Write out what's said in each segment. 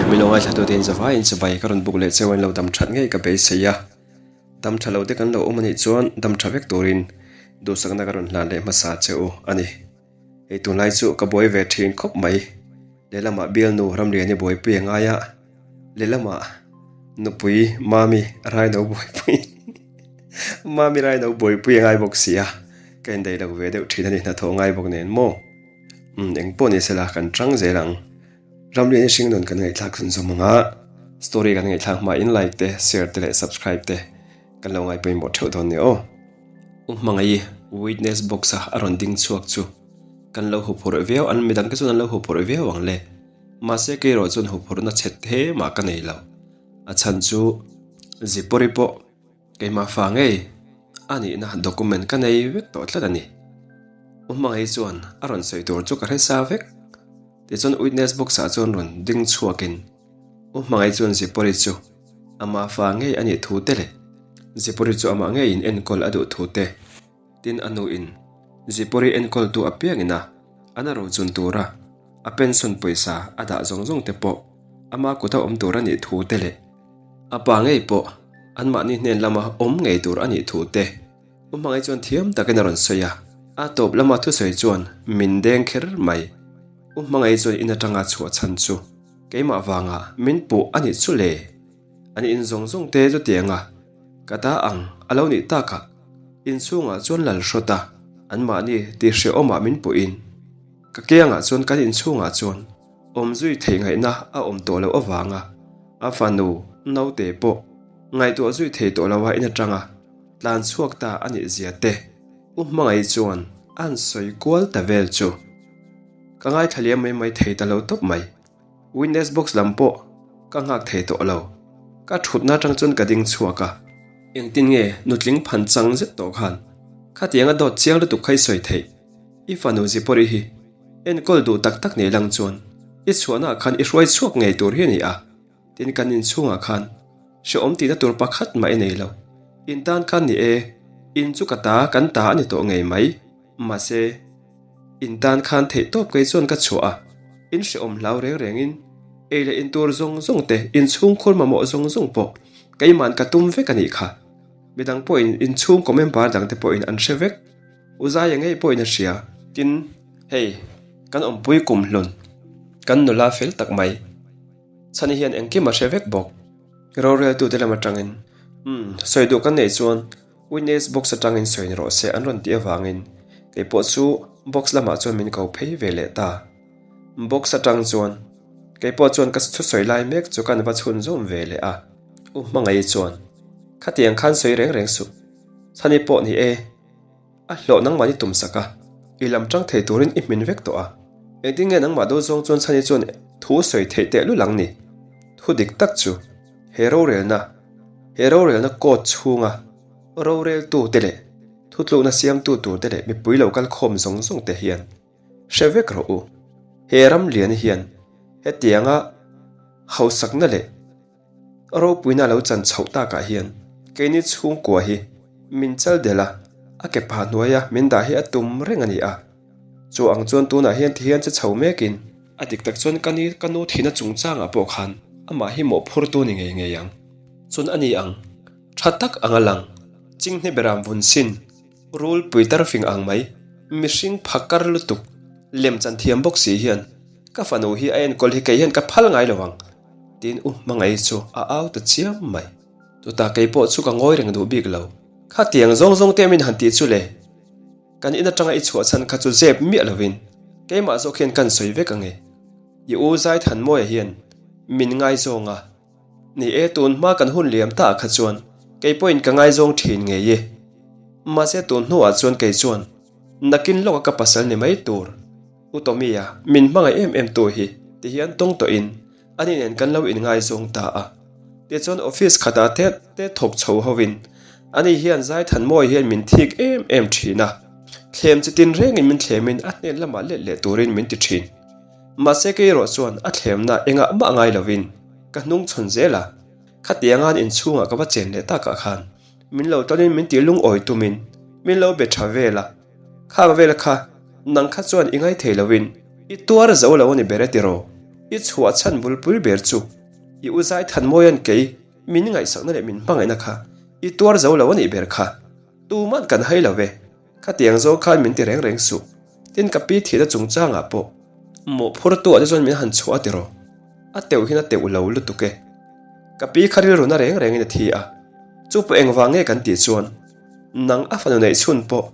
mi lo ngaithlatute in zavaiin chibai ka rawn buk leh cheu an lo dam that ngei ka beisei a. Dam tha lo te kan lo awm anih chuan dam tha vek turin duhsakna ka rawn hlan leh hmasa che u a ni. Hei tunlai chu ka buai ve thin khawp mai. Lehlamah bialnu Ramliani buaipui a ngai a, lehlamah nupui Mami Raino buaipui Mami Raino buaipui a ngai bawk si a, ka indaih lo ve deuh thin a ni hnathawh ngai bawk nen maw. Umm eng pawh ni sela kan chang zel ang. Ramliani hringnun kan ngaihthlak chhun zawm ang a, story kan ngaihthlak hma in like te, share te leh subscribe te kan lo ngai pawimawh theuh dawn nia aw. U Hmangaih witness box a a rawn ding chhuak chu kan lo huphurh viau an midang te chuan an lo huphurh viau ang le. Mahse kei erawh chuan huphurhna chhe the mah ka nei lo. A chhan chu Zipawri pawh keimah fa ngei a nihna document ka nei vek tawh tlat a ni. U Hmangaih chuan a rawn sawi tur chu ka hre sa vek. Tichuan witness box ah chuan rawn ding chhuakin U Hmangaih chuan Zipawri chu Amah fa ngei a nih thu te leh Zipawri chu amah ngeiin enkawl a duh thu te, tin a nuin Zipawri enkawltu apiangin a an a rochun tura a pension pawisa a dah zawng zawng te pawh ama kuta awm tur a nih thu te leh a pa ngei pawh anmahni hnen lama awm ngei tur a nih thu te U Hmangaih chuan thiam takin a rawn sawi a, a tawp lama thusawi chuan min deng kher mai. U Hmangaih chuan in atanga chhuah chhan chu Keimah vanga min puh a nih chu le. An in zawng zawng te chu tiang a, ka ta ang a lo nih takah inchhungah chuan lal hrawt a, anmahni ti hrehawmah min puhin ka kiangah chuan kan inchhungah chuan awm zui theih ngaihna a awm tawh loh avanga a fanu naute pawh ngaihtuah zui thei tawh loha in atanga tlan chhuak ta a nih zia te U Hmangaih chuan a han sawi kual ta vel chu. Ka ngaithla liam mai mai thei ta lo tawp mai. Witness box lam pawh ka nghak thei tawh lo. Ka thutna atang chuan ka ding chhuak a. Engtin nge nutling phan chang zet tawh khan khatianga dawt chiang lutuk kha i sawi theih? I fanu Zipawri hi enkawl duh tak tak nei lang chuan i chhuahna ah khan i hruai chhuak ngei tur hi a ni a. Tin kan inchhungah khan hrehawm tihna tur pakhat mah i nei lo. In tan khan ni e, in chu ka ta kan ta a ni tawh ngei mai. Mahse. In tan khan theih tawp kei chuan ka chhuah a, in hrehawm hlau reng rengin ei leh in tur zawng zawng te, in chhungkhur mamawh zawng zawng pawh keima'n ka tum vek a nih kha. Midang pawhin in chhungkaw member dangte pawhin an hre vek. U Zaia ngei pawhin a hria. Tin, hei, kan awmpui kum hlun, kan nula fel tak mai. Chhani hian engkim a hre vek bawk. Roreltute lam atangin, Umm, sawi duh kan neih chuan Witness box atangin sawi ni rawh se an rawn tih avangin kei pawh chu box lamah chuan min ko phei ve leh ta. Box atang chuan kei pawh chuan ka thusawi lai mek chu kan va chhun zawm ve leh a. U Hmangaih chuan, Khatiang khan sawi reng reng suh. Chhani pawh ni e. A hlawh nangmahni tum sak a, i lam tang thei turin i hmin vek tawh a. Engtin nge nangmah do zawng chuan chhani chuan thu sawi theih teh lul ang ni? Thu dik tak chu he rorelna, he rorelna court chhunga roreltu te leh thutlukna siamtu tur te leh mipui lo kal khawm zawng zawng te hian hre vek rawh u. He ram lian hian hetianga hausakna leh Ropuina lo chan chhoh takah hian keini chhungkua hi min chal delh a, a ke pah hnuaia min dah hi a tum reng a ni a. Chu ang chuan tunah hian ti hian che chho mekin. A dik tak chuan ka ni ka nu thihna chungchangah pawh khan amah hi mawhphurtu ni ngei ngei ang. Chuan a ni ang, tha tak anga lang, chinghne beram vun sin, rul pui tarfing ang mai, mihring phakar lutuk, lemchan thiam bawk si hian ka fanu hi a enkawl hi kei hian ka phal ngai lo ang. Tin u Hmangaih chu a au ta chiam mai. Chutah kei pawh chu ka ngawi reng duh bik lo. Khatiang zawng zawng te min han tih chu le. Kan in atanga i chhuah chhan kha chu zep miah lovin keimah zawk hian kan sawi vek ange. I u Zaithanmawia hian min ngaizawng a. Ni e tun hma kan hun liam ta ah kha chuan kei pawhin ka ngaizawng thin ngei e. Mahse tun hnuah chuan kei chuan nakin lawka ka pasal ni mai tur. U Tommy-a min hmangaih em em tu hi ti hian tawng tawhin ani nen kan lo inngaizawng ta a. Tichuan office khatah te te thawk chho hovin ani hian Zaithanmawia hian min thik em em thin a. Thlem chi tin rengin min thlemin a hnen lamah let leh turin min ti thin. Mahse kei erawh chuan a thlemna engah mah ngai lovin ka hnung chhawn zel a. Khatianga'n inchhungah ka va chen leh takah khan min lo tawnin min tih lungawi tumin min lo be tha vel a. Khang vel kha nang kha chuan i ngai thei lovin i tuar zo lo a ni ber e tiraw? I chhuah chhan bulpui ber chu i u Zaithanmawia'n kei min ngaihsakna leh min hmangaihna kha i tuar zo lo a nih ber kha. Tuman kan hai lo ve. Khatiang zawng khan min ti reng reng suh. Tin ka pi thihna chungchangah pawh mawhphurtu ah te chuan min han chhuah a tiraw? A teuh hian a teuh lo lutuk e. Ka pi kha rilruna reng rengin a thi a. Chu pawh engvang nge kan tih chuan nang a fanu neih chhun pawh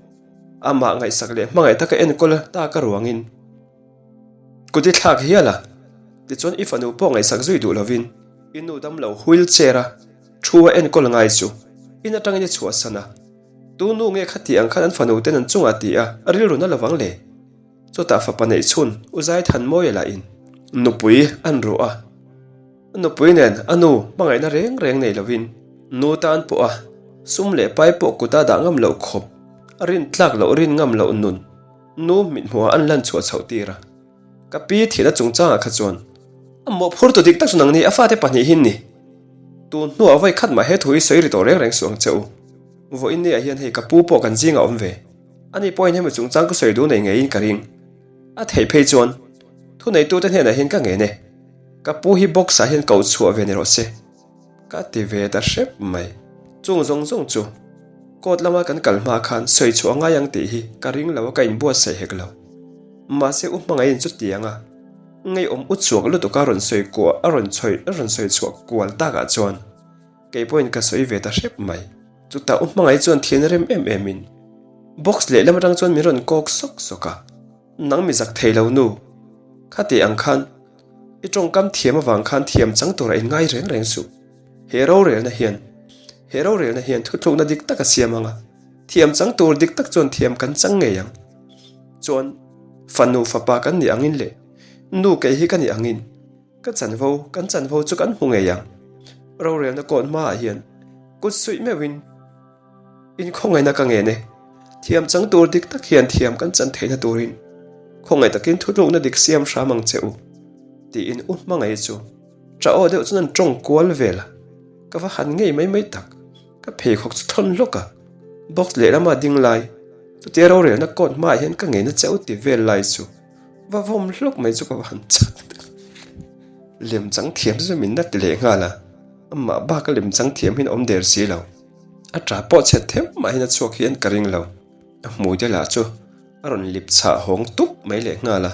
amah ngaihsak leh hmangaih taka enkawl ta ka ruangin kut i thlak hial a. Tichuan i fanu pawh ngaihsak zui duh lovin i nu damlo wheel chair a thu a enkawl ngai chu in atangin i chhuahsan a. Tu nu nge kha tih ang khan an fanu ten an chungah ti a, a rilru na lovang le. Chutah fapa neih chhun U Zaithanmawia lahin nupui an ruh a, a nupui nen a nu hmangaihna reng reng nei lovin nu tan pawh a sum leh pai pawh kuta dah ngam loh khawp a rin tlak loh rin ngam loh nun nu mithmuhah an lan chhuah chhoh tir a. Ka pi thihna chungchangah kha chuan a mawhphur tu dik tak chu nangni a fate pahnihin ni. Tun hnuah vawi khat mah he thu hi sawi ri tawh reng reng suh ang che u. Vawiin ni ah hian hei ka pu pawh kan zingah awm ve. Ani pawhin hemi chungchang ka sawi duh nei ngeiin ka ring. A theih phei chuan thuneitute hnenah hian ka ngen e. Ka pu hi box ah hian koh chhuah ve ni rawh se. Ka ti ve ta hrep mai. Chung zawng zawng chu court lama kan kal hma khan sawi chhuah ngai ang tih hi ka ring lo a ka inbuatsaih hek lo. Mahse u hmangaihin chutiang a ngeiawm u chhuak lutuk a rawn sawi kuah a rawn chhawi a rawn sawi chhuah kual takah chuan kei pawhin ka sawi ve ta hrep mai. Chutah u hmangaih chuan thian rem em em in box lehlam atang chuan min rawn kawk sawk sawk a, Nang mi zak thei lo nu, khati ang khan I tawngkam thiam avang khan thiam chang tura in ngai reng reng suh. He rorelna hian he rorelna hian thuthlukna dik tak a siam ang a, thiam chang tur dik tak chuan thiam kan chang ngei ang. Chuan fanu fapa kan nih angin leh nu kei hi ka nih angin ka chanvo kan chanvo chu kan hmu ngei ang. Rorelna kawt hmaah hian kut suih meuhin Inkhawngaihna ka ngen e. Thiam chang tur dik tak hian thiam kan chan theihna turin khawngaih takin thutlukna dik siam hram ang che u, tiin u hmangaih chu ṭah aw deuh chuan an ṭawng kual vel a. Ka va han ngei mai mai tak. Ka pheikhawk chu thawn hlawk a, box lehlama ding lai, chutia rorelna court hmaah hian ka ngeina che u ti vel lai chu va vawm hlawk mai chu ka va han chak tak. Lem chang thiam chu min la ti leh nghal a, amah baka lem chang thiam hian a awm der si lo. A ṭah pawh chhet theuh mahin a chhuak hian ka ring lo. A hmui te lah chu a rawn lip chhah hawng tup mai leh nghal a.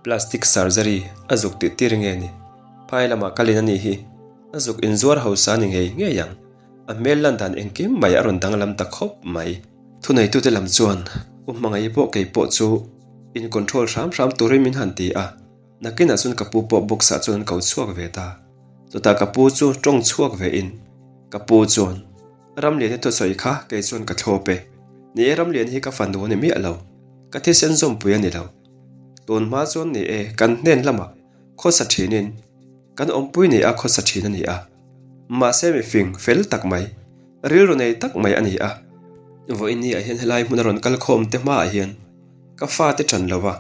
Plastic surgery a zuk tih tir nge ni? Phai lamah kalin a nih hi. A zuk inzuar hausa a ni ngei ngei ang. A hmel lan dan engkim mai a rawn danglam ta khawp mai. Thuneitute lam chuan U Hmangaih pawh kei pawh chu in control hram hram turin min han ti a. Nakinah chuan ka pu pawh box ah chuan an ko chhuak ve ta. Chutah ka pu chu tawng chhuak ve in ka pu chuan Ramlian hi thusawi kha kei chuan ka thlawp e. Ni e Ramlian hi ka fanu a ni miah lo. Ka thisen zawmpui a ni lo. Tun hma chuan ni e kan hnen lamah khawsa thin in kan awmpui ni a khawsa thin a ni a. Mahse mifing fel tak mai, rilru nei tak mai a ni a. Vawiin ni ah hian helai hmun a rawn kal khawm te hmaah hian ka fate tan lo va.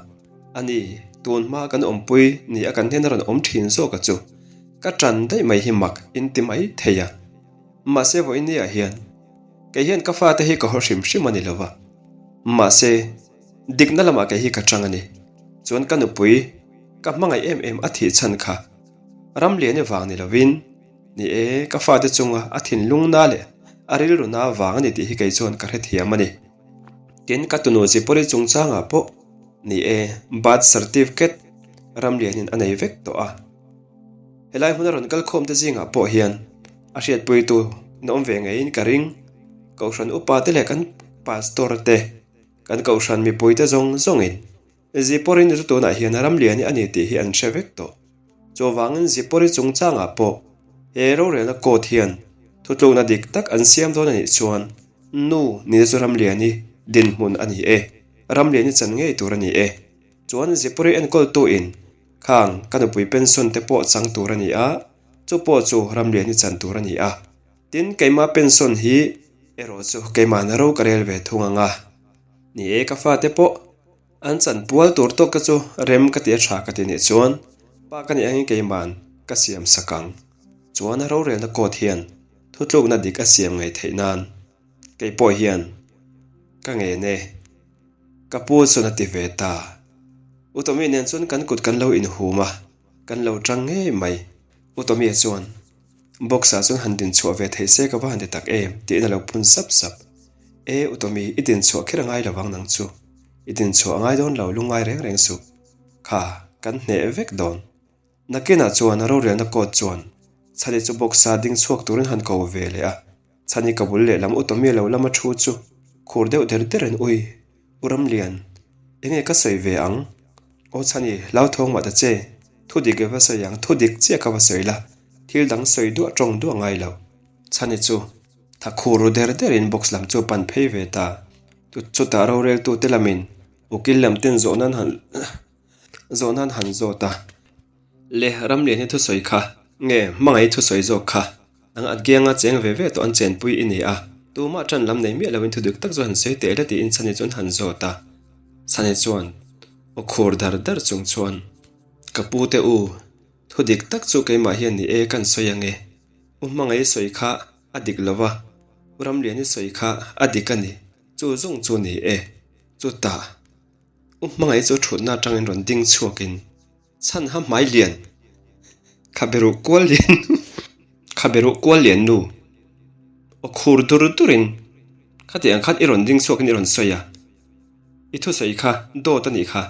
A ni, tun hma kan awmpui ni a kan hnena rawn awm thin zawk a chu ka tan daih mai hi mak in ti mai thei a. Mahse vawinia hian kei hian ka fate hi ka haw hrim hrim a ni lo va. Mahse dikna lamah kei hi ka chang a ni. Chuan ka nupui ka hmangaih em em a thih chhan kha Ramliani vang ni lovin ni e ka fate chunga a thinlung na leh a rilru na vang a ni tih hi kei chuan ka hrethiam a ni. Tin ka tunu Zipawri chungchangah pawh Ni e, birth certificate Ramlianin a nei vek tawh a. Helai hmuna rawn kal khawm te zingah pawh hian a hriatpuitu in awm ve ngeiin ka ring. Kohhran upa te leh kan pastor te, kan kohhran mipui te zawng zawngin Zipawrin chu tunah hian Ramliani a ni tih hi an hre vek tawh. Chuvangin Zipawri chungchangah pawh he rorelna court hian thutlukna dik tak an siam dawn a nih chuan nu nina chu Ramliani dinhmun a ni e. Ramlian i chan ngei tur a ni e. Chuan Zipuri enkawltu in khang ka nupui pension te pawh chang tur a ni a, chu pawh chu Ramlian i chan tur a ni a. Tin, keimah pension hi erawh chu keimahna ro ka rel ve thung ang a. Ni e, ka fate pawh an chan pual tur tawk te chu rem ka ti a tha ka ti nih chuan pa ka nih angin keima'n ka siam sak ang. Chuan a rorelna court hian thutlukna dik a siam ngei theih nan Kei pawh hian ka ngen e, ka pu chuan a ti ve ta. U Tommy nen chuan kan kut kan lo inhum a. Kan lo tang ngei mai. U Tommy-a chuan, Box-ah chuan han din chhuah ve thei se ka va han ti tak em? tiin a lo phun sap sap. E, U Tommy, i din chhuah kher a ngai lo vang nang chu. I din chhuah a ngai dawn lo, lungngai reng reng suh. Kha, kan hneh vek dawn. Nakinah chuan rorelna court chuan Chhani chu box-a ding chhuak turin han ko ve leh a. Chhani ka bul lehlam U Tommy-a lo lama thu chu khur deuh der derin Ui, U Ramlian, enge ka sawi ve ang? Aw Chhani, hlauthawng mah ta che, thu dik i va sawi ang, thu dik chiah ka va sawi la, thil dang sawi duah tawng duah ngai lo. Chhani chu tha khur ru der derin box lam chu a pan phei ve ta. Chutah roreltute lamin ukil lam ten zawh nan han zawh nan han zawt a. Le, Ramlian hi thusawi kha nge hmangaih thusawi zawk kha? Nang an kianga cheng ve ve tawh an chenpui i ni a, tumah ṭan lam nei miah loin thudik tak chu han sawi teh la tiin Chhani chuan han zawt a. Chhani chuan aw khur dar dar chung chuan, Ka pu te u, thudik tak chu keimah hian ni e kan sawi ange. U Hmangaih sawi kha a dik lo va, U Ramliani sawi kha a dik a ni, chu zawng chu ni e. Chutah U Hmangaih chu thutna atangin rawn ding chhuakin, Chhan ha hmai lian, kha beruh kual lian kha beruh kual lian nu aw khur dur durin khati ang khan i rawn ding chhuakin i rawn sawi a, i thusawi kha dawt a nih kha,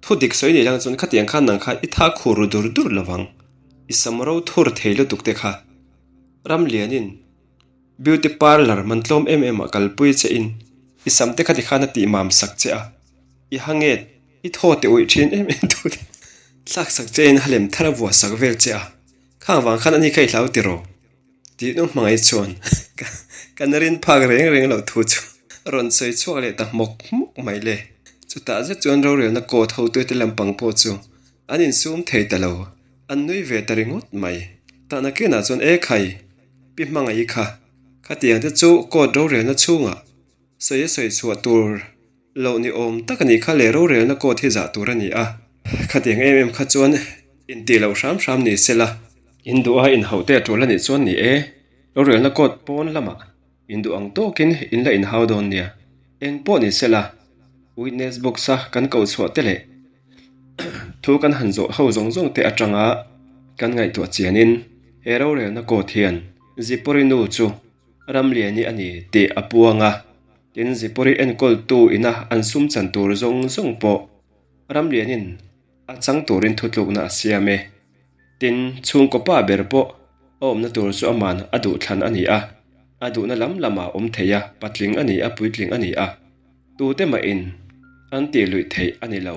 thu dik sawi nei lang chuan khati ang khan nang kha i tha khur ru dur dur lovang, i sam ro thur thei lutuk te kha ram lianin beauty parlour man tlawm em em ah kalpui che in i sam te khati khan a tih mam sak che a, i ha nget. I thaw teh uih thin em em tu te thlak sak che in halem thar a vuah sak vel che a, khang vang khan ani kha i hlau tiraw? Tih nu hmangaih chuan ka na rin phak reng reng loh thu chu a rawn sawi chhuak leh ta hmawk hmawk mai le. Chutah zet chuan rorelna court hotute lampang pawh chu an insum thei ta lo, an nui ve ta ringawt mai. Tahna kenah chuan e khai, pi hmangaih kha, khatiang te chu court rorelna chhungah sawi a sawi chhuah tur Loh ni awm tak a nih kha le rorelna court hi zah tur a ni a, khatiang em em kha chuan intih loh hram hram ni se la. In duh a inhauh te a tul a nih chuan ni e, rorelna court pawn lamah in duh ang tawkin in la inhau dawn nia. Eng pawh ni se la, witness box a kan koh chhuah te leh thu kan han zawh ho zawng zawng te atanga kan ngaihtuah chianin he rorelna court hian Zipawri nu chu Ramliani a ni tih a puang a. Tin, Zipawri enkawltu ina an sum chan tur zawng zawng pawh Ramlianin a chang turin thutlukna a siam e. Tin, chhungkaw pa ber pawh a awmna tur chu aman a duh thlan a ni a, a duhna lam lamah awm thei a, patling a ni a, puitling a ni a, tute mahin an tih luih theih a ni lo.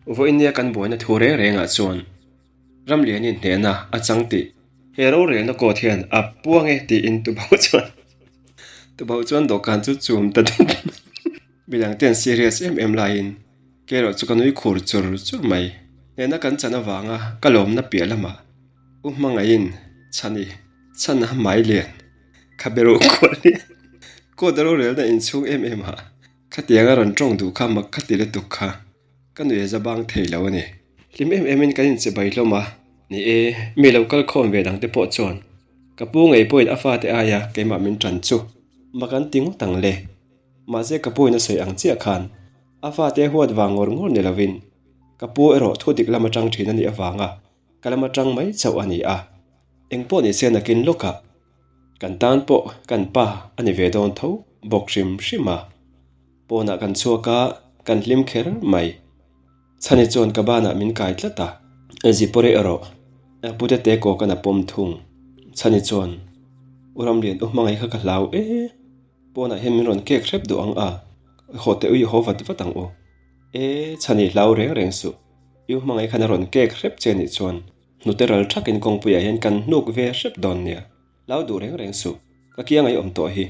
Vawinia kan buaina thu reng rengah chuan Ramlianin hnehna a chang tih he rorelna court hian a puang e tiin Tubauh chuan Tubauh chuan dawhkan chu chum ta dup Midang te an serious em em laiin kei erawh chu ka nui khur chur chur mai. Hnehna kan chan avanga ka lawmna piah lamah U Hmangaihin Chhani chhan a hmai lian kha beruh kual lian court a rorelna inchhung em em ah Khatiang a rawn tawng duh kha mak kha ti lutuk kha ka nuih a za bang thei lo a ni. Hlim em emin kan inchibai hlawm a, ni e, mi lo kal khawm ve dang te pawh chuan ka pu ngei pawhin a fate aia keimah min tan chu mak an ti ngawt ang le. Mahse ka pu in a sawi ang chiah khan a fate huat vang ngawr ngawr ni lovin ka pu erawh thu dik lam atang thin a nih avanga ka lam atang mai chauh a ni a, engpawh ni se nakin lawkah Kan tan pawh kan pa a ni ve dawn tho bawk hrim hrim a, pawnah kan chhuak a, kan hlim kher mai. Chhani chuan ka banah min kai tlat a, Zipawri erawh pute te kaw kan a pawm thung. Chhani chuan, U Ramlian u hmangaih kha ka hlau e, pawnah hian min rawn kek hrep duh ang a, haw teh u i haw vat vat ang u. E, Chhani hlau reng reng suh, i u hmangaih khan a rawn kek hrep che nih chuan Hnute ral thakin kawngpuiah hian kan hnuk ve hrep dawn nia. Lau duh reng reng suh. Ka kiang ei awm tawh hi.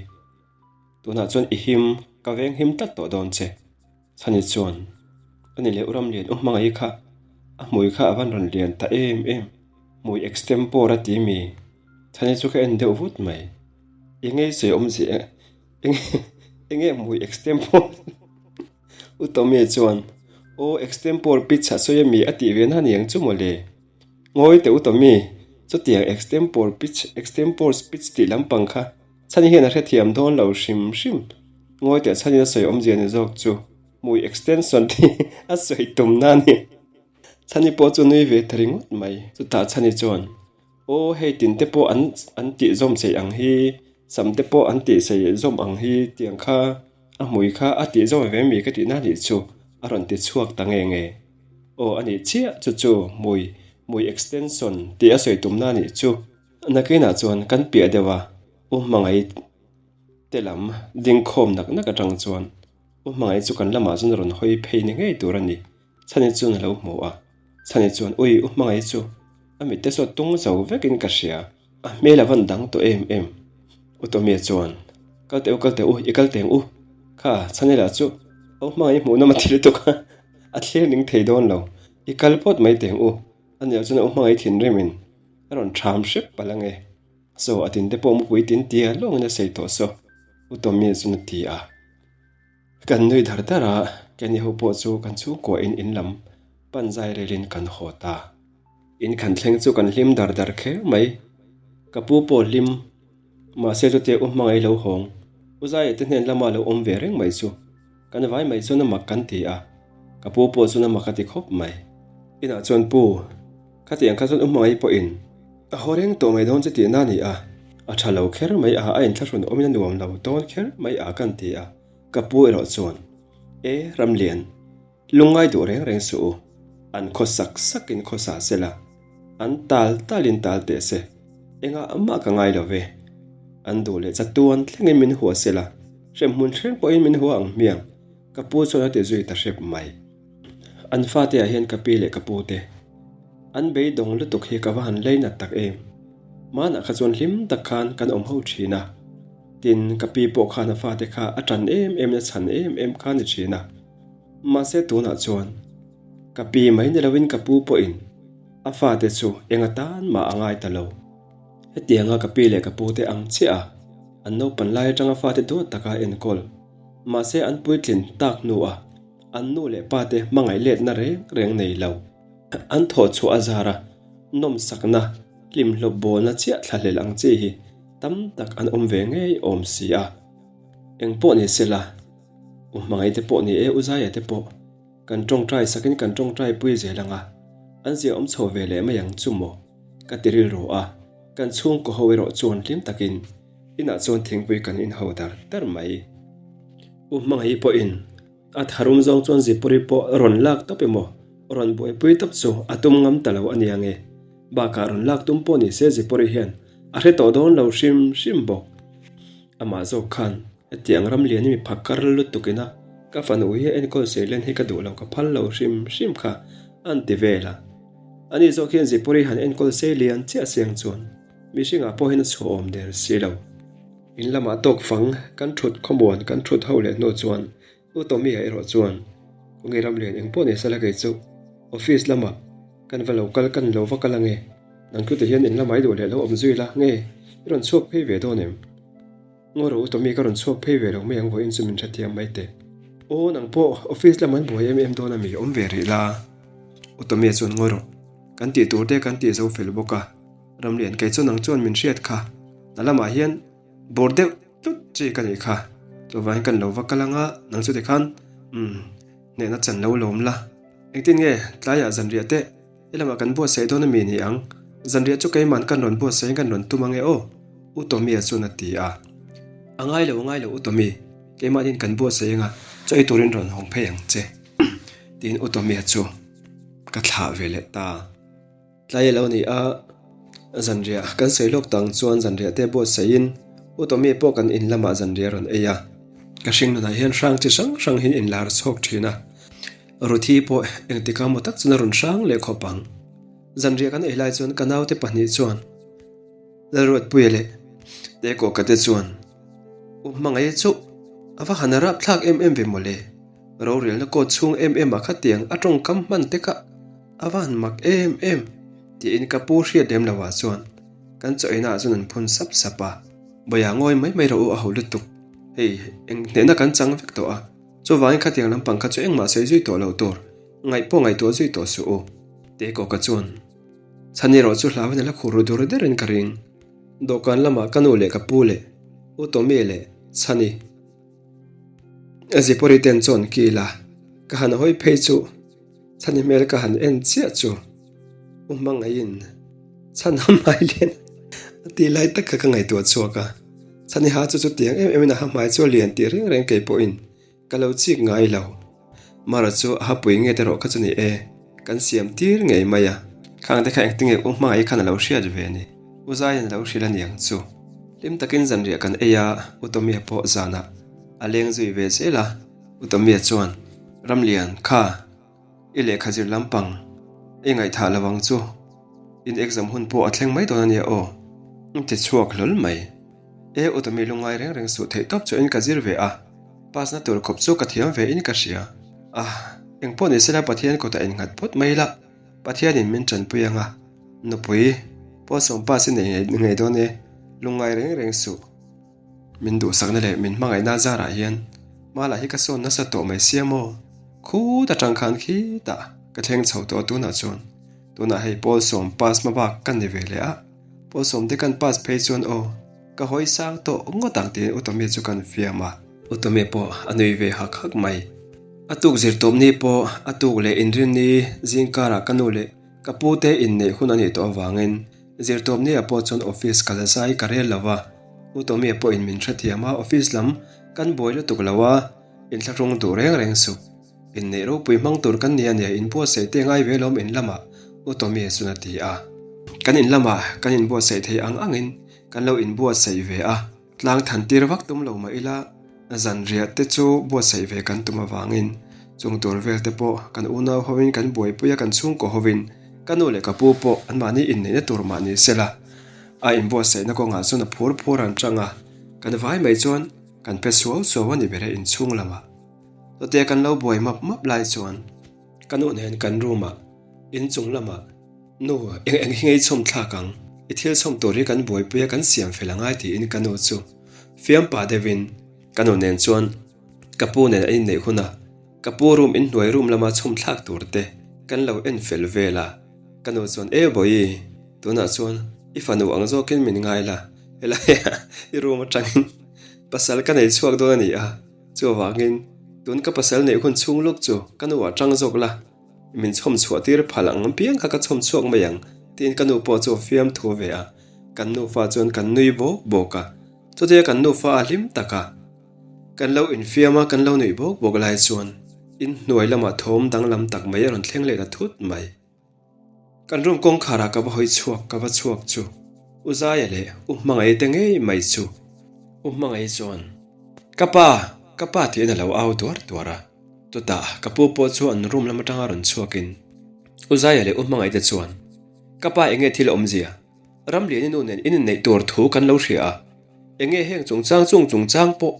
Tunah chuan i him, ka veng him tlat tawh dawn che. Chhani chuan, Ani leh U Ramlian u hmangaih kha a hmui kha a van rawn lian ta em em. Hmui extempore a ti mi. Chhani chu ka en deuh vut mai. Enge i sawi awmzia enge enge hmui extempore. U Tommy chuan, Aw, extempore pitch a sawi ami a tih ve na niang chu mawle. Ngawi teh U Tommy, chutiang extempore pitch, extempore speech tih lampang kha chhani hian a hrethiam dawn lo hrim hrim. Ngawi teh chhanin a sawi awmzia ni zawk chu hmui extension tih a sawi tum na nia. Chhani pawh chu nui ve ta ringawt mai. Chutah Chhani chuan, Aw hei tin te pawh an an tih zawm sei ang hi, sam te pawh an tih sei zawm ang hi tiang kha a hmui kha a tih zawm ve mi ka tihna nih chu a rawn ti chhuak ta nge nge. Aw a nih chiah chu chu hmui hmui extension tih a sawi tumna nih chu. Nakinah chuan kan piah deuh a, U Hmangaih te lam ding khawm nak nak atang chuan U Hmangaih chu kan lamah chuan a rawn hawi phei ni ngei tur a ni. Chhani chuan a lo hmu a, Chhani chuan Ui U Hmangaih chu a mitte saw tung zo vekin ka hria, a hmel a van dang tawh em em. U Tomia chuan Kal teh u, kal teh u, i kal teng u, kha Chhani lah chu U Hmangaih hmuh nawm a ti lutuk a, a thlir ning thei dawn lo, i kal phawt mai teng u, a nia chuan U Hmangaih thinrimin a rawn ṭham hrep palh ange. Saw a tinte pawh mupui tin tia lawngin a sei tawh saw, U Tomia chuan a ti a. Kan nui dar dar a, keini ho pawh chu kan chhungkua in in lam pan zai relin kan haw ta. In kan thleng chu kan hlim dar dar kher mai. Ka pu pawh hlim, mahse chutia u hmangaih lo hawng, U Zaia te hnen lama lo awm ve reng mai chu kan vai mai chuan a mak kan ti a, ka pu pawh chuan a mak a ti khawp mai. Inah chuan pu, khatiang kha chuan u hmangaih pawhin a haw reng tawh mai dawn che tihna a ni a, a tha lo kher mai a, a inthlahrun awmin a nuam lo dawn kher mai a kan ti a. Ka pu erawh chuan, E Ramlian, lungngai duh reng reng suh u, an khaw sak sakin khaw sa se la, an tal talin tal teh se, engah mah ka ngai lo ve. An duh leh chatuan thlengin min hua se la, hremhmun thleng pawhin min hua ang hmiang, ka pu chuan a ti zui ta hrep mai. An fate ah hian ka pi leh ka pu te, an beidawng lutuk hi ka va han leinat tak em. Hmanah kha chuan hlim tak khan kan awm ho thin a. Tin, ka pi pawh khan a fate kha a ṭan em em in a chhan em em kha a ni ṭhin a. Mahse tunah chuan ka pi mai ni loin ka pu pawhin a fate chu eng atan mah a ngai ta lo. Hetianga ka pi leh ka pu te ang chiah a, an naupan lai aṭanga fate duat taka enkawl. Mahse an puitlin tak hnuah an nu leh pa te hmangaih letna reng reng nei lo. An thawh chhuah a zar a, nawmsakna, hlimhlawp bawlna chiah thlahlel ang chi hi tam tak an awm ve ngei awm si a. Eng pawh ni se la, U Hmangaih te pawh ni e, U Zaia te pawh kan tawngtai sakin kan tawngtai pui zel ang a, an zia awm chho ve leh mai ang chu maw? Ka ti rilru a, kan chhungkaw ho erawh chuan hlim takin inah chuan thingpui kan inho dar dar mai. U Hmangaih pawhin A tharum zawng chuan Zipuri pawh rawn lak tawp emaw, rawn buaipui tawp chu a tum ngam ta lo a nia nge. Bakah rawn lak tum pawh ni se Zipuri hian a hre tawh dawn lo hrim hrim bawk. Amah zawk khan hetiang ram lian hi mi phak kar lutuk ina ka fanu hi a enkawl seilen hi ka duh lo ka phal lo hrim hrim kha a an ti vel a. Ani zawk hian Zipuri han enkawl sei lian chiah siang chuan mihringah pawh hian a chhuah awm der si lo. In lamah tawk fang kan thut khawmuan kan thut ho leh hnu chuan U Tommy-a erawh chuan Kawngei ram lian eng pawh ni sela kei chu office lamah kan va lo kal kan lo va kal ange, nang chu tihian in lamah i duh leh lo awm zui la nge i rawn chhuak phei ve dawn em? Ngaw rawh U Tommy ka rawn chhuak phei ve lo mai ang vawiin chu min hrethiam mai teh. Aw nang pawh office lamah an buai em em dawn ami awm ve rih la U Tommy-a chuan ngaw rawh kan tih tur te kan tih zo fel bawk a. Ramlian kei chu nang chuan min hriat kha, hna lamah hian bawr deuh tlut chi ka nih kha, chuvangin kan lo va kal anga nang chu tikhan umm hnehna chan lo lawm la, engtin nge tlaiah zanriah teh he lamah kan buatsaih dawn ami ni ang, zanriah chu keiman kan rawn buatsaih in kan rawn tum ange aw U Tommy-a chuan a ti a, a ngai lo a ngai lo U Tommy, keimahniin kan buatsaih anga chaw ei turin rawn hawng phei ang che tiin U Tommy-a chu ka thlah ve leh ta. Tlai a lo ni a, zanriah kan sawi lawk tang chuan zanriah te buatsaihin U Tommy pawh kan in lamah zanriah a rawn ei a. Ka hring nunah hian hrang chi hrang hrang hian inlar chhawk thin a, Ruthi pawh engtika maw tak chuan a rawn hrang leh khawp ang. Zanriah kan ei lai chuan ka naute pahnih chuan Lalruatpuia leh Tekawka te chuan U Hmangaih chu a va han rapthlak em em ve mawle, rorelna kawt chhung em em ah khatiang a tawngkam hman te kha A va han mak em em tiin ka pu hriat lem lo ah chuan kan chaw eina ah chuan an phun sap sap a, Bawia ngawi mai mai rawh u a ho lutuk, hei eng hnehna kan chang vek tawh a, chuvangin khatiang lampang kha chu engmah sawi zui tawh loh tur, ngaih pawh ngaihtuah zui tawh suh u. Tekawka chuan chhan erawh chu hlauhin a la khur ru dur derin ka ring, dawhkan lamah ka nu leh ka pu leh U Tommy leh Chhani Zipawri ten chuan kil a, ka han hawi phei chu. Chhani hmel ka han en chiah chu U hmangaihin chhan a hmai lian a tih lai tak kha ka ngaihtuah chhuak a. Chhani ha chu chutiang em emin a ha hmai chu a lian tih reng reng kei pawhin Ka lo chik ngai lo. Mara chu a hapui nge te rawh kha chu ni e, kan siam tir ngei mai a. Khang te kha engtinge U Hmangaih khan a lo hriat ve ni. U Zaiin a lo hrilh a niang chu. Hlim takin zanriah kan ei a, U Tomia pawh zanah a leng zui ve zel a. U Tomia chuan, Ramlian, kha, i lehkha zir lampang i ngaihthah lo ang chu. In exam hun pawh a thleng mai dawn a nia aw. N ti chhuak hlawl mai. E Utami lungngai reng reng suh theih tawp chuan ka zir ve a, pass na tur khawp chu ka thiam ve in ka hria. Ah, engpawh ni sela Pathian kutah innghat phawt mai ila, Pathianin min tanpui anga, nupui pawlsawm pass i nei ngei dawn e, lungngai reng reng suh. Min duhsakna leh min hmangaihna zarah hian hma lah hi ka sawn nasa tawh mai sia maw? Khut atang khan khitah ka thleng chho tawh a tunah chuan, tunah hei pawlsawm pass hma bak ka ni ve leh a. Pawlsawm te kan pass phei chuan aw, ka hawi sang tawh ngawt ang tiin Utomi chu kan fiam a. Utomi pawh a nui ve hak hak mai. A tuk zir tawp ni pawh a tuk leh inrinni zing karah ka nu leh ka pu te inneih hun a nih tawh avangin zir tawp ni ah pawh chuan office ka la zai ka rel lo va. Utomi pawhin min hrethiam a, office lam kan buai lutuk lo a, inthlahrung duh reng reng suh. Inneih ropui hmang tur kan ni a nia, inbuatsaih te ngai ve lawm in lamah U Tommy chuan a ti a. Kan in lamah kan inbuatsaih thei ang angin kan lo inbuatsaih ve a, tlang than tir vak tum lo mah ila zanriah te chu buatsaih ve kan tum avangin chung tur vel te pawh kan unau hovin kan buaipui a, kan chhungkaw hovin ka nu leh ka pu pawh anmahni inneihna tur mah ni sela a inbuatsaihna kawngah chuan a phur phur an chang a, kan vai mai chuan kan pe suau suau a ni ber e inchhung lamah. Chutia kan lo buai map map lai chuan ka nu nen kan room ah inchung lamah Nu, eng eng hi ngei chhawm thlak ang, i thil chhawm tur hi kan buaipui a kan siam fel angai tiin ka nu chu fiam pah deuhin ka nu nen chuan ka pu nen an inneih hun a, ka pu room inhnuai room lama chhawm thlak tur te kan lo en fel vel a, ka nu chuan E Bawihi, tunah chuan i fanu ang zawkin min ngai la, helai ah i room atangin pasal ka nei chhuak dawn a ni a. Chuvangin, tun ka pasal neih hun chhung lawk chu ka nu ah tang zawk la, min chhawm chhuah tir phal ang apiang kha ka chhawm chhuak mai ang, tiin ka nu pawh chu a fiam thu ve a. Kan nufa chuan kan nui bawk bawk a, chutia kan nufa a hlim tak a, kan lo infiam a, kan lo nuih bawk bawk lai chuan inhnuai lamah thawm danglam tak mai a rawn thleng leh ta thut mai. Kan room kawngkhar ah ka va hawi chhuak ka va chhuak chu U Zaia leh U Hmangaih te ngei mai chu U Hmangaih chuan Ka pa! Ka pa tiin a lo au tuar tuar a, chutah ka pu pawh chu an room lam atanga rawn chhuakin U Zaia leh U Hmangaih te chuan Ka pa enge thil awmzia? Ramliani nu nen in inneih tur thu kan lo hria a, enge heng chungchang chung chungchang pawh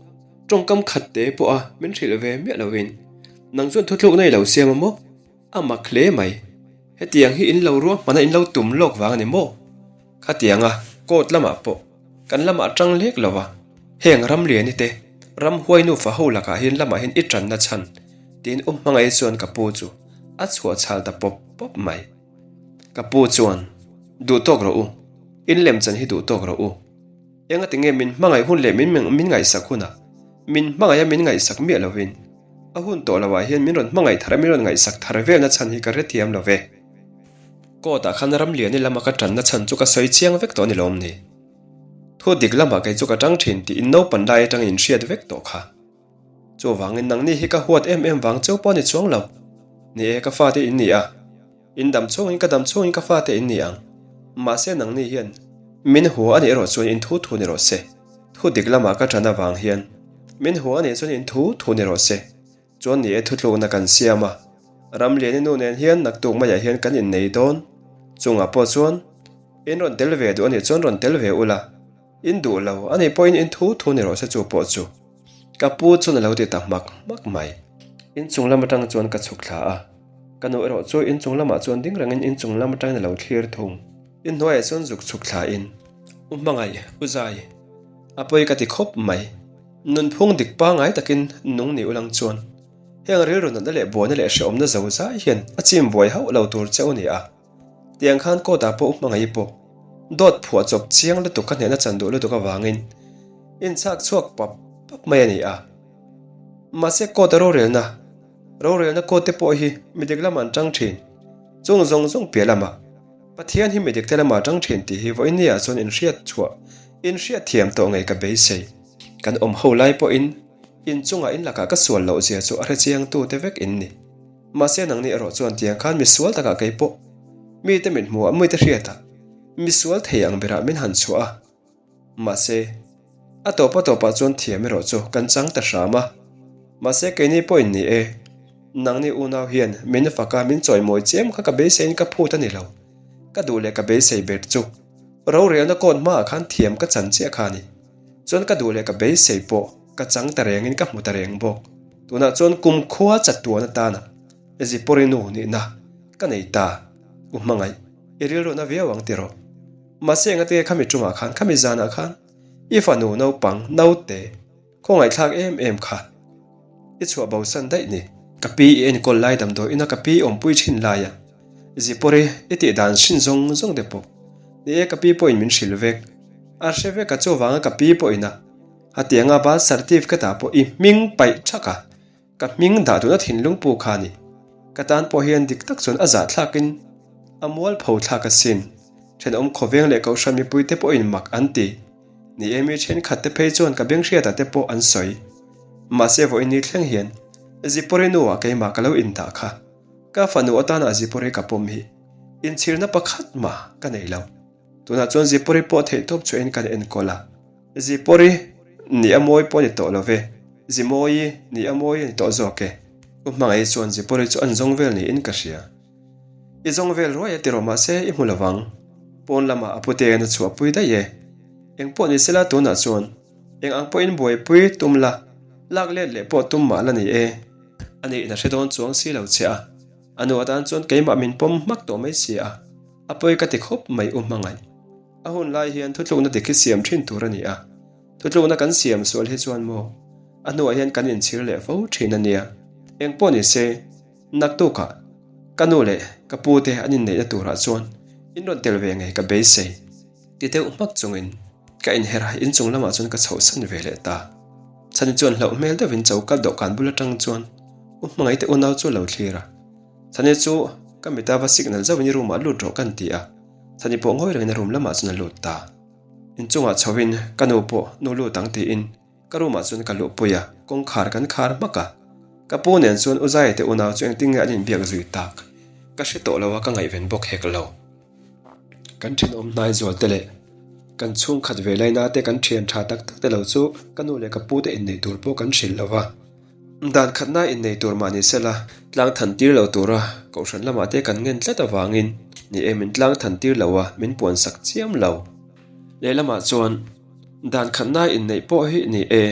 tawngkam khat te pawha min hrilh ve miah lovin nang chuan thuthlukna i lo siam a maw? A mak hle mai. Hetiang hi in lo ruahmana in lo tum lawk vang a ni maw? Khatianga court lamah pawh kan lamah tang lek lo va, heng Ramliani te ramhuai nufa ho lakah hian lamah hian i tanna chhan tiin u hmangaih chuan ka pu chu a chhuah chhal ta pawp pawp mai. Ka pu chuan, Duh tawk rawh u, in lemchan hi duh tawk rawh u. Engati nge min hmangaih hun leh min min ngaihsak hunah min hmangaih a min ngaihsak miah lovin A hun tawh loah hian min rawn hmangaih thar a, min rawn ngaihsak thar velna chhan hi ka hrethiam lo ve. Court ah khan Ramliani lama ka tanna chhan chu ka sawi chiang vek tawh a ni lawm ni? Thu dik lamah kei chu ka tang thin tih in naupan lai atangin in hriat vek tawh kha. Chuvangin nangni hi ka huat em em vang cheu pawh a ni chuang lo. Ni e, ka fate in ni a. In dam chhungin ka dam chhungin ka fate in ni ang. Mahse nangni hian min hua a nih erawh chuan in thu thu ni rawh se. Thu dik lamah ka ṭan avang hian min hua a nih chuan in thu thu ni rawh se. Chuan ni e thutlukna kan siam a. Ramliani nu nen hian naktuk maiah hian kan innei dawn. Chungah pawh chuan in rawn tel ve duh a nih chuan rawn tel ve ula. In duh lo a nih pawhin in thu thu ni rawh se chu pawh chu. Ka pu chuan a lo ti ta hmak hmak mai. Inchung lam atang chuan ka chhuk thla a. Ka nu erawh chu inchung lamah chuan ding rengin inchung lam atangin a lo thlir thung. Inhnuaiah chuan zuk chhuk thla in, U Hmangaih, U Zai, a pawi ka ti khawp mai. Nunphung dik pangai takin nung ni ulang chuan heng rilru natna leh buaina leh hrehawmna zo zai hian a chim buai hauh lo tur che u ni a. Tiang khan court ah pawh U Hmangaih pawh dawt phuah chawp chiang lutuk ka hnehna chan duh lutuk avangin inchhak chhuak pap pap mai a ni a. Mahse court a rorelna. Rorelna court te pawh hi mi dik lamah an tang thin. Chung zawng zawng piah lamah Pathian hi mi dik te lamah a tang thin tih hi vawinia chuan inhriat chhuah, inhriat thiam tawh ngei ka beisei. Kan awm ho lai pawhin inchungah in lakah ka sual loh zia chu a hrechiangtu te vek in ni. Mahse nangni erawh chuan tiang khan misual takah kei pawh mite mit hmuhah mite hriatah misual thei ang berah min han chhuah a. Mahse, a tawp a tawpah chuan thiam erawh chu kan chang ta hram a. Mahse keini pawhin ni e, nangni unau hian min fak a min chawimawi chiam kha ka beiseiin ka phut a ni lo. Ka duh leh ka beisei ber chu rorelna kawt hmaah khan thiam ka chan chiah kha a ni. Chuan ka duh leh ka beisei pawh ka chang ta rengin ka hmu ta reng bawk. Tunah chuan kumkhua chatuan atana Zipawri nu nihna ka nei ta. U hmangaih, i rilruhna viau ang tiraw? Mahse engate khami ṭumah khan khami zanah khan i fanu naupang naute khawngaihthlak em em kha i chhuah bosan daih ni. Ka pi i enkawl lai damdawi ina ka pi i awmpui ṭhin laia Zipawri i tih dan hrin zawng zawng te pawh ni e ka pi pawhin min hrilh vek. A hre vek a chuvanga ka pi pawhin a hetianga birth certificate ah pawh i hming paih ṭhak a. Ka hming dah duhna thinlung pu kha ni. Ka tan pawh hian dik tak chuan a zahthlakin a mualpho thlak asin. Thenawm khawveng leh kohhran mipuite pawhin mak an ti. Ni e mi thenkhat te phei chuan ka benghriatah te pawh an sawi. Mahse vawiin ni thleng hian Zipawri nuah keimah ka lo indah kha. Ka fanu atana Zipawri ka pawm hi inchhirna pakhat mah ka nei lo. Tunah chuan Zipawri pawh theihtawp chhuahin kan enkawl a. Zipawri ni a mawi pawh a ni tawh lo ve, Zimawi ni a mawi a ni tawh zawk e. U Hmangaih chuan Zipawri chu an zawng vel niin ka hria. I zawng vel ruai a ti rawh mahse i hmu lovang. Pawn lamah a pute'n a chhuahpui daih e. Eng pawh ni sela tunah chuan eng ang pawhin buaipui tum la, lak let leh pawh tum mah la ni e. A nih na hre dawn chuang si lo che a, a nu atan chuan keimah min pawm hmak tawh mai si a, a pawi ka ti khawp mai U Hmangaih. A hun lai hian thutlukna dik hi siam thin tur a ni a, thutlukna kan siam sual hi chuan maw a hnuah hian kan inchhir leh fo thin a nia. Eng pawh ni se, naktukah ka nu leh ka pu te an inneihna turah chuan in rawn tel ve ngei ka beisei. Ti deuh hmak chungin ka inher a, inchung lamah chuan ka chhohsan ve leh ta. Chhani chuan hlauh hmel deuhin choka dawhkan bul atang chuan U Hmangaihte unau chu a lo thlir a, Chhani chu ka mita va signal zauhin i room ah lut rawh kan ti a. Chhani pawh ngawi rengin a room lamah chuan a lut ta. Inchungah chhoin ka nu pawh nu lut ang tiin ka room ah chuan ka luhpui a, kawngkhar kan khar hmak a. Ka pu nen chuan U Zaia te unau chu engtin nge an inbiak zui tak ka hre tawh lo a, ka ngaihven bawk hek lo. Kan thenawm hnai zual te leh kan chhungkhat ve laina te kan thian tha tak tak te lo chu ka nu leh ka pu te inneih tur pawh kan hrilh lo va. Dan khatna innei tur mah ni sela, tlang than tir lo tura kohhran lamah te kan ngen tlat avangin ni e min tlang than tir lo a, min puan sak chiam lo. Lehlamah chuan dan khatna inneih pawh hi ni e,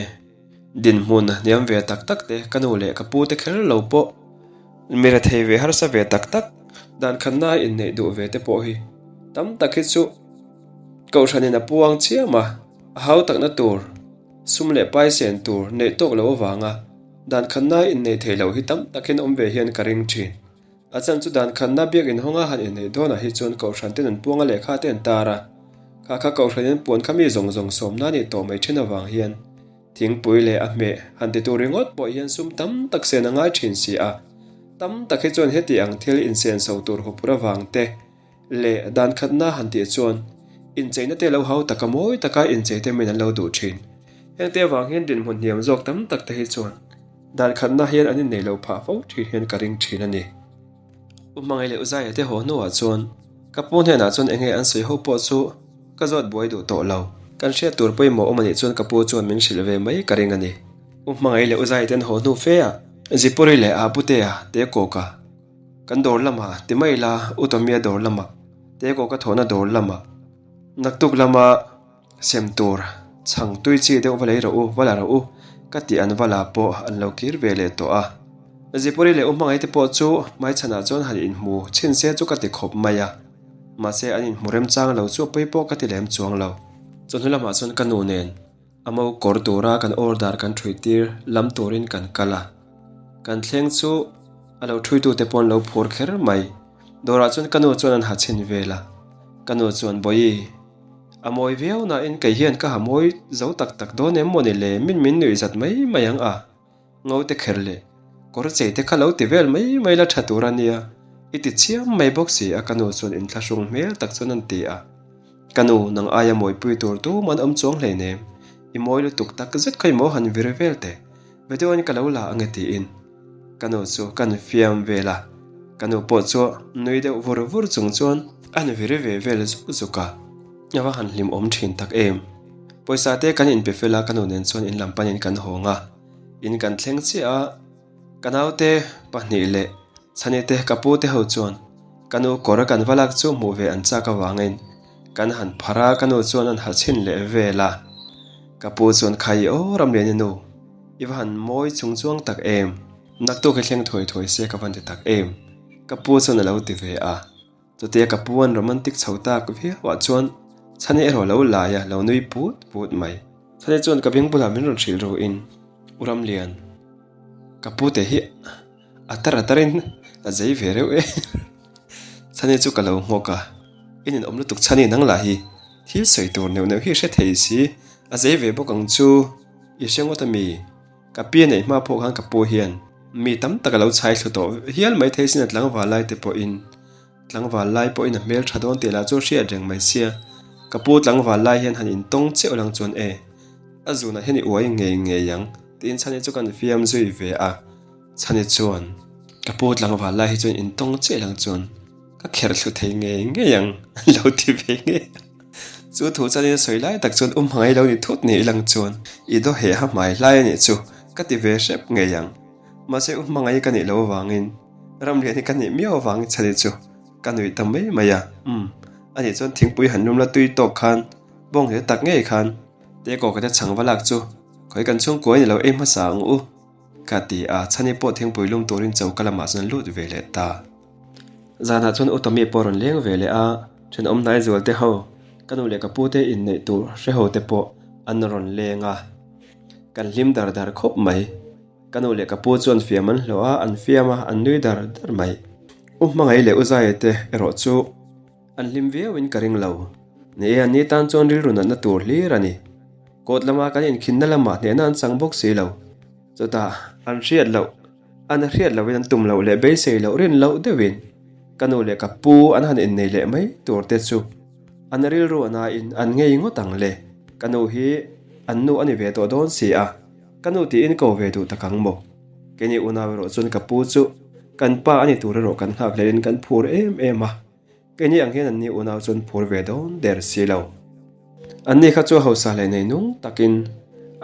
dinhmun hniam ve tak tak te ka nu leh ka pu te kher lo pawh mi rethei ve harsa ve tak tak dan khatna inneih duh ve te pawh hi tam tak hi chu kohhranin a puang chiam a, a hau takna tur. Sum leh pai sen tur neih tawk loh avanga dan khatna inneih theih loh hi tam takin awm ve hian ka ring thin. A chan chu dan khatna biak inhawnga han inneih dawnah hi chuan kohhran ten an puanga lehkha te an tar a, kha kha kohhran in puan kha mi zawng zawng sawmna nih tawh mai thin avang hian thingpui leh a hmeh han ti tur ringawt pawh hian sum tam tak sen a ngai thin si a. Tam tak hi chuan heti ang thil insenso tur huphurh avang te, Leh dan khatna han tih chuan incheina te lo hau taka mawi taka inchei te min an lo duh thin. Hengte avang hian dinhmun hniam zawk tam tak te hi chuan dan khatna hian an innei lo phah fo thin hian ka ring thin a ni. U Hmangaih leh U Zaia te haw hnuah chuan ka pu hnenah chuan enge an sawi ho pawh chu ka zawt buai duh tawh lo. Kan hriat tur pawimawh awm anih chuan ka pu chuan min hrilh ve mai ka ring a ni. U Hmangaih leh U Zaia te an haw hnu fe a, Zipuri leh Abutea te kawka Kan dawr lamah ti mai ila U Tomia dawr lamah te kaw ka thawhna dawr lamah naktuk lama sem tur chhang tui chi deuh va lei rawh u, va la rawh u ka tih an va la pawh an lo kir ve leh tawh a. Zipuri leh U Hmangaihte pawh chu hmaichhanah chuan han inhmu chhin se chu ka ti khawp mai a, mahse an inhmu remchang lo chu pawi pawh ka ti lem chuang lo. Chawhnu lamah chuan ka nu nen A mo kawr tura kan order kan ṭhui tir lam turin kan kal a, kan thleng chu a lo ṭhuitute pawh an lo phur kher mai. Dawrah chuan ka nu chuan an ha chhin vel a, ka nu chuan Bawihi, a mawi viau nain kei hian ka ha mawi zo tak tak dawn em maw ni le, min min nuih zat mai mai ang a, ngo te kher leh. Kawr chei te kha lo ti vel mai mai la tha tur a nia, i ti chiam mai bawk si a ka nu chuan inthlahrung hmel tak chuan an ti a. Ka nu, nang aia mawipui tur tum an awm chuang hleinem, i mawi lutuk tak zet khawi maw han vir vel teh, video in ka lo la ange tiin ka nu chu kan fiam vel a, ka nu pawh chu nui deuh vur vur chung chuan an vir ve vel zuk zuk a, a va han hlim awm thin tak em. Pawisa te kan inpe fel a ka nu nen chuan in lam panin kan hawng a. In kan thleng chiah a, ka naute pahnih leh Chhani te ka pu te ho chuan ka nu kawr kan va lak chu hmuh ve an chak avangin kan han phar a, ka nu chuan an ha chhin leh vel a. Ka pu chuan Khai aw Ramliani nu, i va han mawi chung chuang tak em, naktuk hi thleng thuai thuai se ka van ti tak em, ka pu chuan a lo ti ve a. Chutia ka pu an romantic chho tak viauah chuan Chhani erawh lo lai a, lo nui put put mai. Chhani chuan ka beng bulah min rawn hrilh ruhin, U Ramlian, ka pu te hi a tar a tarin a zei ve reuh e. Chhani chu ka lo nghawk a, I ninawm lutuk Chhani nang lah hi thil sawi tur neuh neuh hi hre thei si, a zei ve bawk ang chu, i hre ngawt ami? Ka pi a neih hma pawh khan ka pu hian mi tam tak a lo chhai thlu tawh hial mai thei sin a tlangval lai te pawhin tlangval lai pawhin a hmel tha dawn tih lah chu a hriat reng mai sia. Ka pu tlangval lai hian han intawng chiah lang chuan e a zunah hian i uai ngei ngei ang tiin Chhani chu kan fiam zui ve a. Chhani chuan ka pu tlangval lai hi chuan intawng chiah lang chuan ka kher thlu thei ngei ngei ang an lo ti ve ngei a. Chu thu chuan in sawi lai tak chuan um hmangaih lo ni thut ni ilang chuan i daw heh ha hmai hlai a nih chu ka ti ve hrep ngei ang. Mahse um hmangaih ka nih loh avangin ramrian hi ka nih miau avangin chhani chu ka nuih ta mai mai a. Umm anih chuan thingpui han lum la tui tawk khan bawng hle tak ngei khan te kaw ka te chhang va lak chu khawi kan chhungkuai ni lo ei hmasa ang u ka ti a chhani pawh thingpui lum turin choka lamah chuan lut ve leh ta. Zanah chuan U Tommy pawh a rawn leng ve leh a, thenawm hnai zual te ho, ka nu leh ka pu te inneih tur hre ho te pawh an rawn leng a. Kan hlim dar dar khawp mai. Ka nu leh ka pu chuan fiam an hlawh a, an fiam a, an nui dar dar mai. U Hmangaih leh U Zaia te erawh chu an hlim viauin ka ring lo. Ni e, an ni tan chuan rilru natna tur hlir a ni. Kawt lama kan inkhinna lamah hnehna an chang bawk si lo. Chutah an hriat loh. An hriat lohin an tum loh leh beisei loh rin loh deuhin ka nu leh ka pu an han innei leh mai tur te chu an rilru a nain an ngei ngawt ang le. Ka nu hi an nu a ni ve tawh dawn si a, ka nu tiin ko ve duh tak ang maw? Keini unau erawh chuan ka pu chu kan pa a ni tur erawh kan nghak hlelhin kan phur em em a. Keini ang hian anni unau chuan phur ve dawn der si lo. Anni kha chu hausa leh nei nung takin